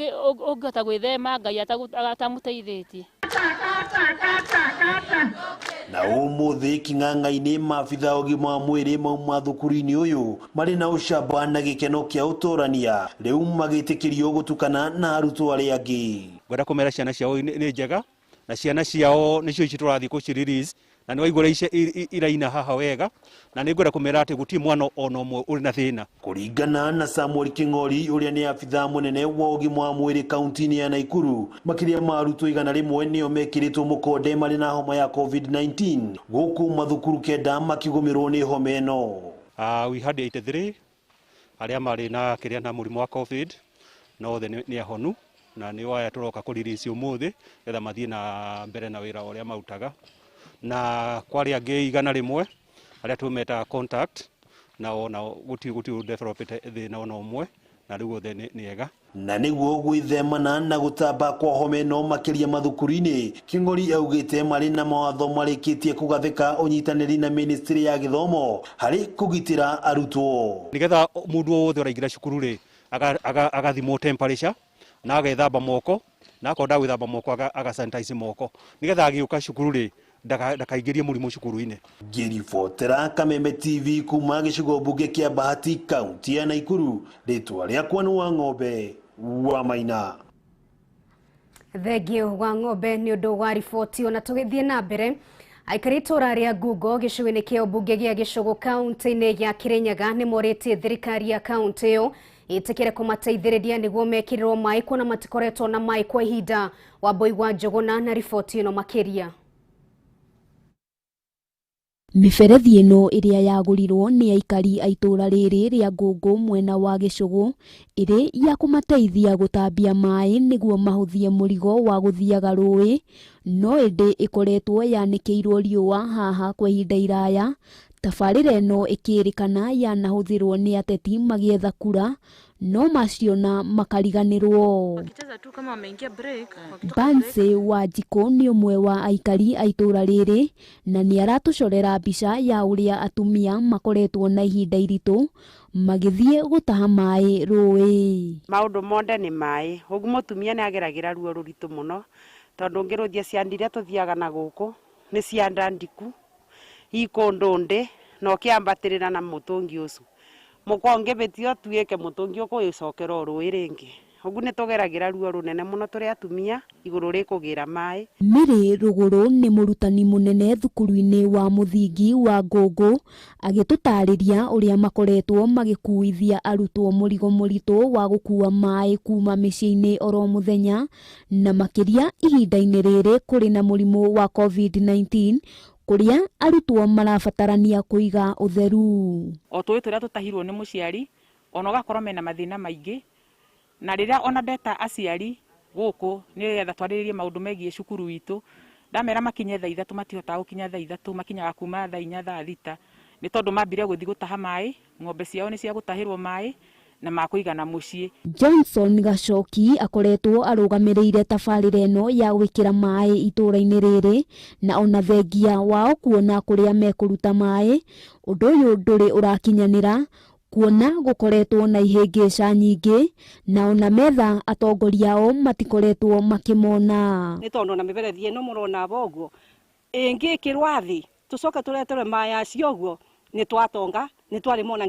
ũngĩhota gwĩthema Ngai atamũteithĩtie. Na ũmũthĩ kĩng'ang'a-inĩ maabitha ũgima wa mwĩrĩ mauma thukuru-inĩ ũyũ marĩ na ũcamba na gĩkeno kĩa ũtũrania, rĩu magĩtĩkĩrio gũtukana na arutwo arĩa angĩ. Ngwenda kũmera ciana ciao nĩ njega na ciana ciao nĩcio ici tũrathiĩ kũci release, na nĩ waigua iraina haha wega, na nĩ ngwenda kũmera atĩ gũtirĩ mwana ona ũmwe ũrĩ na thĩna. Kũringana na Samuel Kĩng'ori ũrĩa nĩ abithaa mũnene wa ũgima wa mwĩrĩ kaunti-inĩ ya Naikuru, makĩria ma arutwo 100 nĩo mekĩrĩtwo mũkonde marĩ na homa ya COVID-19 gũkũ mathukuru 9 makĩgũmĩrwo nĩ homa ĩno. We had 83 arĩa marĩ na kĩrĩa na mũrimũ wa COVID, na othe nĩ ahonu, na nĩ aya tũroka kũrelease ũmũthĩ getha mathiĩ na mbere na wĩra ũrĩa marutaga. Na kwarĩ angĩ 100 arĩa tũmetaga contact, na ona gũtirĩ developete thĩna ona ũmwe, na rĩu othe nĩ ega. Na nĩguo gwĩthemana na gũtamba kwa homa ĩno makĩria mathukuru-inĩ, Kĩng'ori augĩte marĩ na mawatho marĩkĩtie kũgathĩka ũnyitanĩri na ministry ya gĩthomo harĩ kũgitĩra arutwo. Nĩgetha mũndũ wothe ũraingĩra cukuru rĩ agathimwo temperature na agethamba moko, na akorwo ndagwĩthamba moko aga sanitize moko, nĩgetha agĩũka cukuru rĩ ndakaingĩrie mũrimũ cukuru-inĩ. Ngĩribotera Kameme TV kuma gĩcigo mbunge kĩa Bahati kaunti ya Naikuru, rĩtwa rĩakwa nĩ Wang'ombe wa Maina. Thengio Wang'ombe nĩ ũndũ wa riboti. Ona tũgĩthiĩ na mbere, aikari itũra rĩa Ngungo gĩcigo-inĩ kĩa ũmbunge gĩa Gĩcũgũ kaunti-inĩ ya Kĩrĩnyaga nĩ morĩtie thirikari ya kaunti ĩyo ĩtĩkĩre kũmateithĩrĩria nĩguo mekĩrĩrwo maĩ kuona matikoretwo na maĩ kwa ihinda. Wambui wa Njũgũna na riboti ĩno makĩria. Mĩberethi ĩno ĩrĩa yagũrirwo nĩ aikari a itũra rĩrĩ rĩa Ngungu mwena wa Gĩcũgũ ĩrĩ ya kũmateithia gũtambia maĩ nĩguo mahũthie mũrigo wa gũthiaga rũĩ, no ĩndĩ ĩkoretwo yanĩkĩirwo riũa haha kwa ihinda iraya. Tabarĩra ĩno ĩkĩrĩkana yanahũthĩrwo nĩ ateti magĩetha kura, no maciona makariganĩrwo. Bansi wa Njikũ nĩ ũmwe wa aikari a itũra rĩrĩ na nĩ aratũcorera mbica ya ũrĩa atumia makoretwo na ihinda iritũ magĩthiĩ gũtaha maĩ rũĩ. Maũndũ mothe nĩ maĩ, ũguo mũtumia nĩ ageragĩra ruo rũritũ mũno tondũ ũngĩrũthia ciana iria tũthiaga na gũkũ Nĩ cianda ndiku ikundu ndi na ukiambatirira na mutungi ucu mukonge betio tuike mutungi ukuicokera rui ringi ugu ni tugeragira ruo runene muno turi atumia iguru rikugira mai. Mary Ruguru nĩ mũrutani mũnene thukuru-inĩ wa mũthingi wa Ngũngũ agĩtũtarĩria ũrĩa makoretwo magĩkuithia arutwo mũrigo mũritũ wa gũkua maĩ kuma mĩciĩ-inĩ oro mũthenya na makĩria ihinda-inĩ rĩrĩ kũrĩ na mũrimũ wa COVID-19 kũrĩa arutwo marabatarania kũiga ũtheru. O tũĩ tũrĩa tũtahirwo nĩ mũciari ona ũgakorwo mena mathĩna maingĩ na rĩrĩa ona ndeta aciari gũkũ nĩgetha twarĩrĩrie maũndũ megiĩ cukuru witũ ndamera makinye thaa 3 matihotaga gũkinya thaa 3 makinyaga kuma thaa 4 thaa 6 nĩ tondũ mambire gũthiĩ gũtaha maĩ ng'ombe ciao nĩ cia gũtahĩrwo maĩ na makũigana mũciĩ. Johnson Gacoki akoretwo arũgamĩrĩire tabarĩra ĩno ya gwĩkĩra maĩ itũũra-inĩ rĩrĩ na ona thengia wao kuona kũrĩa mekũruta maĩ ũndũ ũyũ ndũrĩ ũrakinyanĩra kuona gũkoretwo na ihĩngĩca nyingĩ na ona metha atongoria ao matikoretwo makĩmona. Nĩ tondũ ona mĩberethi ĩno mũrona aba ũguo ĩngĩkĩrwa thĩ tũcoke tũreterwe maĩ acio ũguo nĩ twatonga nĩ twarĩma ona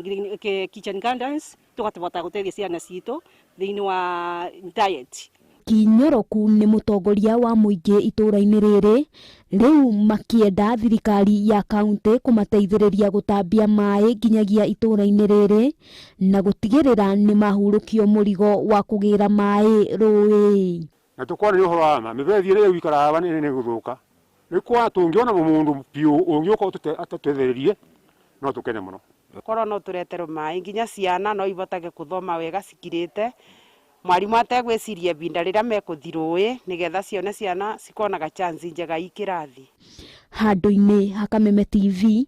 kitchen gardens tũgatũbota gũteithia ciana citũ thĩinĩ wa diet. Kinyoroku nĩ mũtongoria wa mũingĩ itũũra-inĩ rĩrĩ rĩu makĩenda thirikari ya kaunti kũmateithĩrĩria gũtambia maĩ nginyagia itũũra-inĩ rĩrĩ na gũtigĩrĩra nĩ mahurũkio mũrigo wa kũgĩra maĩ rũĩ. Na tũkwarĩria ũhoro wa ma mĩberethi ĩrĩa ĩgũikara nĩ gũthũka rĩu kwa tũngĩona mũndũ biũ ũngĩũka atũteithĩrĩrie no tũkene mũno. Korwo no tũreterwo maĩ nginya ciana no ihotage gũthoma wega cikirĩte mwarimu ategwĩciria ibinda rĩrĩa mekũthi rũĩ nĩgetha cione ciana cikonaga chance njega ikĩrathi. Handũ-inĩ ha Kameme TV,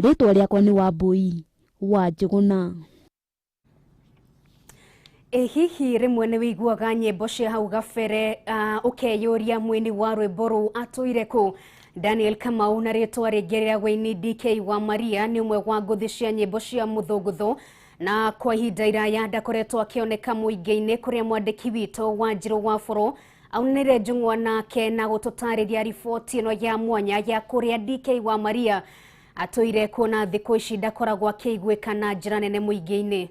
rĩtwa rĩakwa nĩ Wambui wa Njũgũna. Ĩ hihi rĩmwe nĩ wĩiguaga nyĩmbo cia hau gabere ũkeyũria mwini wa rwĩmbo rũu atũire kũ? Daniel Kamau na rĩtwa rĩngĩ rĩa wĩini DK wa Maria nĩ ũmwe wa ngũthi cia nyĩmbo cia mũthũngũthũ na kwa ihinda iraya ndakoretwo akĩoneka mũingĩ-inĩ kũrĩa mwandĩki witũ Wanjirũ wa Bũrũ aunire njũng'wa nake na gũtũtarĩria riboti ĩno ya mwanya ya kũrĩa DK wa Maria atũire kuona thikũ ici ndakoragwo akĩiguĩka na njĩra nene mũingĩ-inĩ.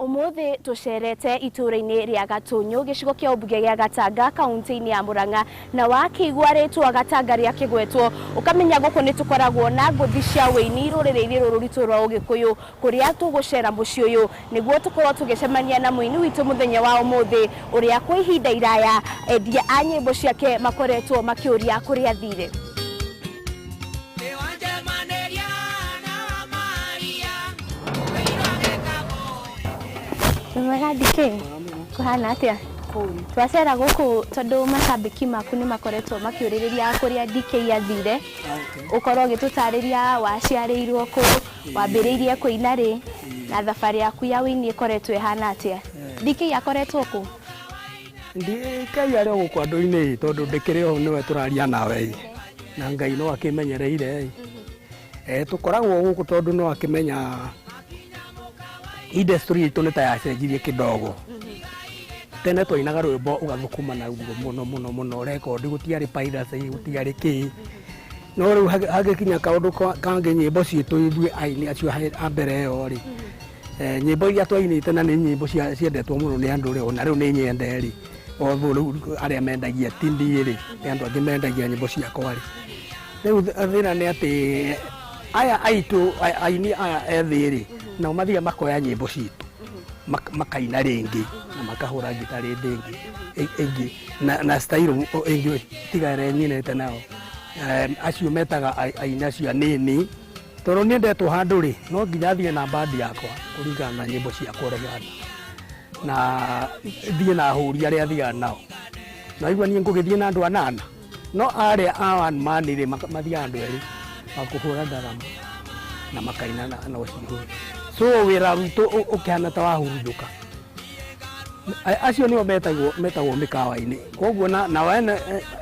Umuthi tucerete itũũra-inĩ rĩa Gatũnyũ gĩcigo kĩa ũmbunge gĩa Gatanga kaunti-inĩ ya Murang'a na wakĩigua rĩtwa Gatanga rĩakĩgwetwo ũkamenya gũkũ nĩ tũkoragwo na ngũthi cia wĩini rũrĩrĩ-inĩ rũrũ rwitũ rwa Ũgĩkũyũ kũrĩa tũgũcera mũciĩ ũyũ nĩguo tũkorwo tũgĩcemania na mũini witũ mũthenya wa ũmũthĩ ũrĩa kwa ihinda iraya endia a nyĩmbo ciake makoretwo makĩũria kũrĩa athire. Mwega DK, kũhana atĩa? Twacera gũkũ tondũ macambĩki maku nĩ makoretwo makĩũrĩrĩria kũrĩa DK athire, ũkorwo ũgĩtũtarĩria waciarĩirwo kũ, wambĩrĩirie kũina rĩ, na thabarĩ yaku ya wĩini ĩkoretwo ĩhana atĩa? DK akoretwo kũ? DK arĩ o gũkũ andũ-inĩ tondũ ndĩkĩrĩ o nĩwe tũraria nawe na Ngai no akĩmenyereire. Tũkoragwo gũkũ tondũ no akĩmenya industry itũ nĩ ta yacenjirie kidogo. Tene twainaga rwĩmbo ũgathũkũma naguo mũno mũno mũno rekondi gũtiarĩ piracy gũtiarĩ kĩ no rĩu hagĩkinya kaũndũ kangĩ nyĩmbo citũ ithuĩ aini acio a mbere ĩyo rĩ nyĩmbo iria twainĩte na nĩ nyĩmbo ciendetwo mũno nĩ andũ rĩ ona rĩu nĩ nyende rĩ otho rĩu arĩa mendagia ti ndiĩ rĩ nĩ andũ angĩ mendagia nyĩmbo ciakwa rĩ rĩu thĩna nĩ atĩ aya aitũ aini aya ethĩ rĩ nao mathiaga makoya nyĩmbo citũ makaina rĩngĩ na makahũra ngita rĩngĩ ĩngĩ na style ĩngĩ tiga ĩrĩa nyinĩte nao acio metaga aini acio anini tondũ niĩ ndetwo handũ rĩ no nginya thiĩ na bandi yakwa kũringana na nyĩmbo ciakwa ũrĩa ihana na thiĩ na ahũri arĩa thiaga nao naigua niĩ ngũgĩthiĩ na andũ anana no arĩa a one man rĩ mathiaga andũ erĩ makũhũra ndarama na makaina na ũcihũre so wĩra witũ ũkĩhana ta wahurunjũka acio nĩo metagwo mĩkawa-inĩ koguo nao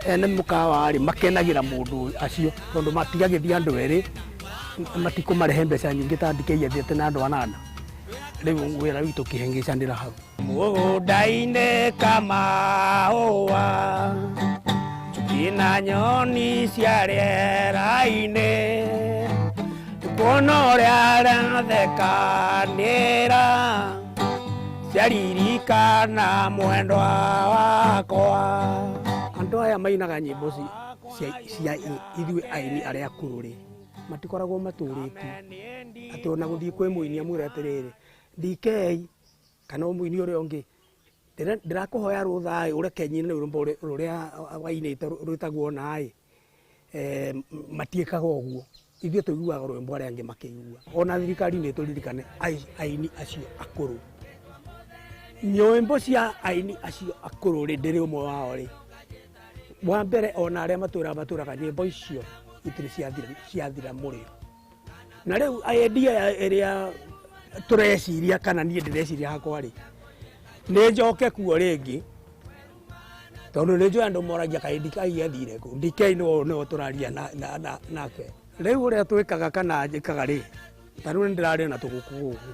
ene mũkawa rĩ makenagĩra mũndũ acio tondũ matigagĩthiĩ andũ erĩ matikũmarehe mbeca nyingĩ ta DK athiĩte na andũ anana rĩu wĩra witũ ũkĩhĩngĩcanĩra hau. Mũgũnda-inĩ kamaũa Ina nyoni cia rĩera-inĩ kuona ũrĩa arathekanĩra ciaririkana mwendwa wakwa. Andũ aya mainaga nyĩmbo cia ithuĩ aini arĩa akũrũ rĩ, matikoragwo matũrĩte atĩ ona gũthiĩ kwĩ mũini amwĩre atĩrĩrĩ, DK kana mũini ũrĩa ũngĩ, ndĩrakũhoya rũtha ũreke nyine rwĩmbo rũrĩa wainĩte rwĩtagwo naĩ. Matiĩkaga ũguo, ithuĩ tũiguaga rwĩmbo arĩa angĩ makĩigua. Ona thirikari nĩ tũririkane aini acio akũrũ, nyĩmbo cia aini acio akũrũ rĩ, ndĩrĩ ũmwe wao rĩ, wa mbere ona arĩa matũraga nyĩmbo icio itirĩ ciathira mũrĩo. Na rĩu idea ĩrĩa tũreciria kana niĩ ndĩreciria hakwa rĩ, nĩ njoke kuo rĩngĩ, tondũ nĩ njũĩ andũ moragia kaĩ DK athire kũ. DK nĩwe tũraria nake. Rĩu ũrĩa twĩkaga kana njĩkaga rĩ, ta rĩu nĩndĩrarĩ na tũgũkũ gũkũ,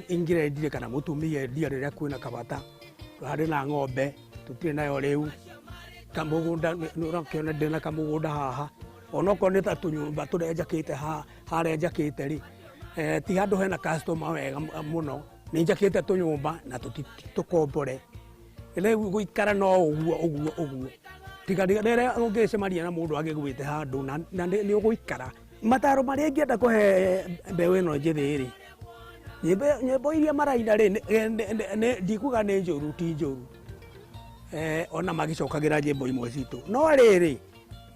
ingĩrendire kana mũtumia endia rĩrĩa kwĩna kabata, harĩ na ng'ombe tũtirĩ nayo rĩu, kamũgũnda nĩũrakĩona ndĩna kamũgũnda haha, onokorwo nĩ ta tũnyũmba tũrĩa njakĩte harĩa njakĩte rĩ, ti handũ hena customer wega mũno, nĩ njakĩte tũnyũmba na tũkombore. Rĩu gũikara no ũguo ũguo ũguo, tiga rĩrĩa ũngĩcemania na mũndũ agĩgwĩte handũ na nĩ ũgũikara. Mataro marĩa ingĩenda kũhe mbeũ ĩno njĩthĩ rĩ, nyĩmbo iria maraina rĩ, ndikuga nĩ njũru, ti njũru, ona magĩcokagĩra nyĩmbo imwe citũ, no rĩrĩ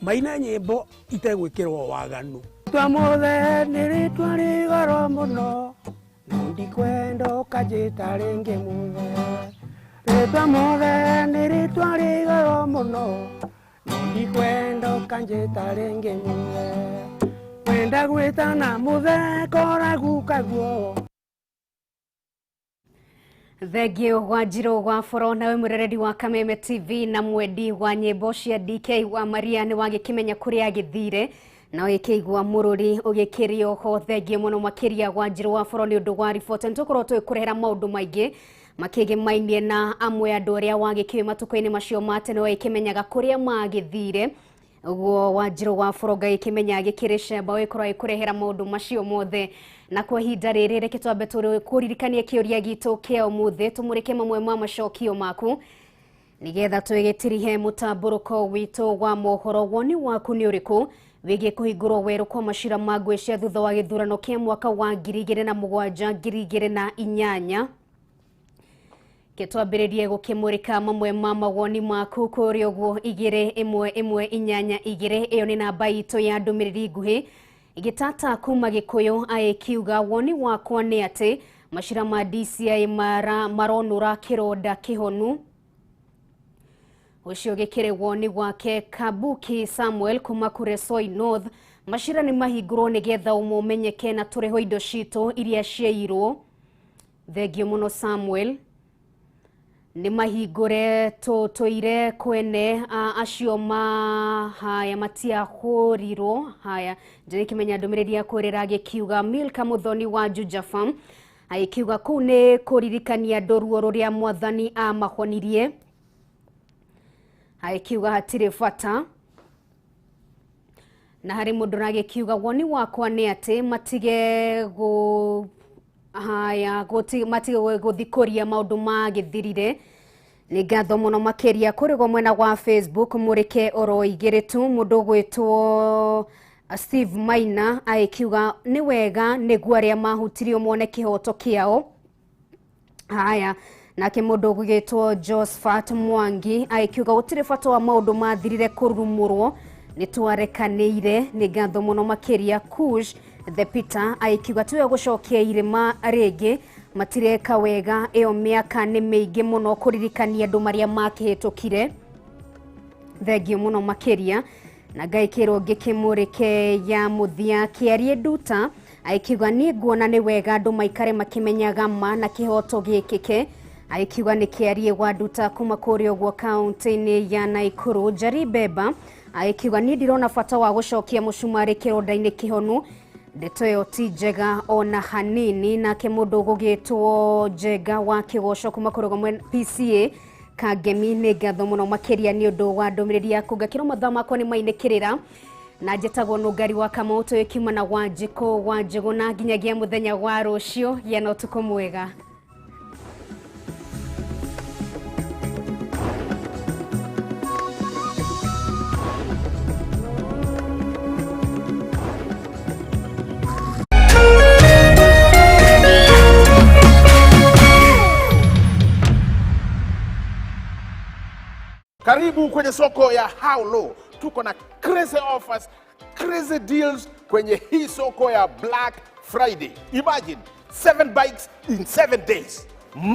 maina nyĩmbo itegwĩkĩrwo waganu. Rĩtwa mũthe nĩ rĩtwa rĩ goro mũno, no ndikwenda ũkanjĩta rĩngĩ mũthe. Rĩtwa mũthe nĩ rĩtwa rĩ goro mũno, no ndikwenda ũkanjĩta rĩngĩ mũthe. Wenda gwĩtana mũthe koraguka guo. Thengio gwa Njirũ gwa Boro nawe mwĩroreri wa Kameme TV na mwendi wa nyĩmbo cia DK wa Maria nĩ wagĩkĩmenya kũrĩa agĩthire na ũgĩkĩigua mũrũri ũgĩkĩrio ho. Thengio mũno makĩria gwa Njirũ wa Boro nĩ ũndũ wa riboti. Nĩtũkorwo tũgĩkũrehera maũndũ maingĩ makĩgĩmainie na amwe andũ arĩa wagĩkĩũĩ matukũ-inĩ macio ma tene ũgĩkĩmenyaga kũrĩa magĩthire. Ũguo wa Njirũ wa Boro ngagĩkĩmenya agĩkĩrĩ cemba ũgĩkorwo agĩkũrehera maũndũ macio mothe. Na kwa ihinda rĩrĩ reke twambe kũririkania kĩũria gitũ kĩa ũmũthĩ, tũmũrĩke mamwe ma macokio maku nĩgetha twĩgĩtirihe mũtambũrũko witũ wa mohoro. Woni waku nĩ ũrĩkũ wĩgiĩ kũhingũrwo werũ kwa macira ma ngũĩ cia thutha wa gĩthurano kĩa mwaka wa 2007 2008? Ketwambĩrĩrie gũkĩmũrĩka mamwe ma mawoni maku kũrĩa ũguo 2 1 1 8 2, ĩyo nĩ namba itũ ya ndũmĩrĩri nguhĩ. Gĩtata kuma Gĩkũyũ agĩkiuga woni wakwa nĩ atĩ macira ma DCI maronũra kĩronda kĩhonu. Ũcio gĩkĩrĩ woni wake. Kabuki Samuel kuma Kuresoi North, macira nĩ mahingũrwo nĩgetha ũma ũmenyeke na tũrĩhwo indo citũ iria ciairwo. Thengio mũno Samuel. Nĩ mahingũre tũtũire kwene acio haya matiahũrirwo. Haya ndĩrĩkĩmenya ndũmĩrĩri ya kwĩrĩra agĩkiuga Milka Muthoni wa Juja Farm agĩkiuga kũu nĩ kũririkania andũ ruo rũrĩa mwathani amahonirie, agĩkiuga hatirĩ bata. Na harĩ mũndũ ũragĩkiuga woni wakwa nĩ atĩ matige matige gũthikũria maũndũ magĩthirire. Nĩ ngatho mũno makĩria kũrĩgwo mwena wa Facebook mũrĩke oro igĩrĩ tu. Mũndũ ũgwĩtwo Steve Maina agĩkiuga nĩ wega nĩguo arĩa mahutirio mone kĩhoto kĩao. Haya, nake mũndũ ũgwĩtwo Josephat Mwangi agĩkiuga gũtirĩ bata wa maũndũ mathirire kũrumũrwo, nĩ twarekanĩire. Nĩ ngatho mũno makĩria. Kush the Peter agĩkiuga tiwe gũcokia irĩma rĩngĩ, matireka wega, ĩyo mĩaka nĩ mĩingĩ mũno kũririkania andũ marĩa makĩhĩtũkire. Thengio mũno makĩria. Na ngaikĩrwo ngĩkĩmũrĩke ya mũthia kĩarie nduta agĩkiuga niĩ nguona nĩ wega andũ maikare makĩmenyaga ma na kĩhoto gĩkĩke. Agĩkiuga nĩ kĩarie gwa nduta kuma kũrĩa ũguo kaunti-inĩ ya Naikuru. Njari Beba agĩkiuga niĩ ndirona bata wa gũcokia mũcumarĩ kĩronda-inĩ kĩhonu, ndeto ĩyo ti njega ona hanini. Nake mũndũ ũgũgĩtwo Njenga wa Kĩgoco kuma kũrĩa PCA Kangemi, nĩ ngatho mũno makĩria nĩ ũndũ wa ndũmĩrĩri yaku. Ngakĩrwo mathaa makwa nĩ mainĩkĩrĩra, na njĩtagwo Nũngari wa Kamau, tũgĩkiuma na Wanjikũ wa Njũgũna nginyagia mũthenya wa rũciũ. Gĩa na ũtukũ mwega. Karibu kwenye soko ya How Low. Tuko na crazy offers, crazy deals kwenye hii soko ya Black Friday. Imagine 7 bikes in 7 days.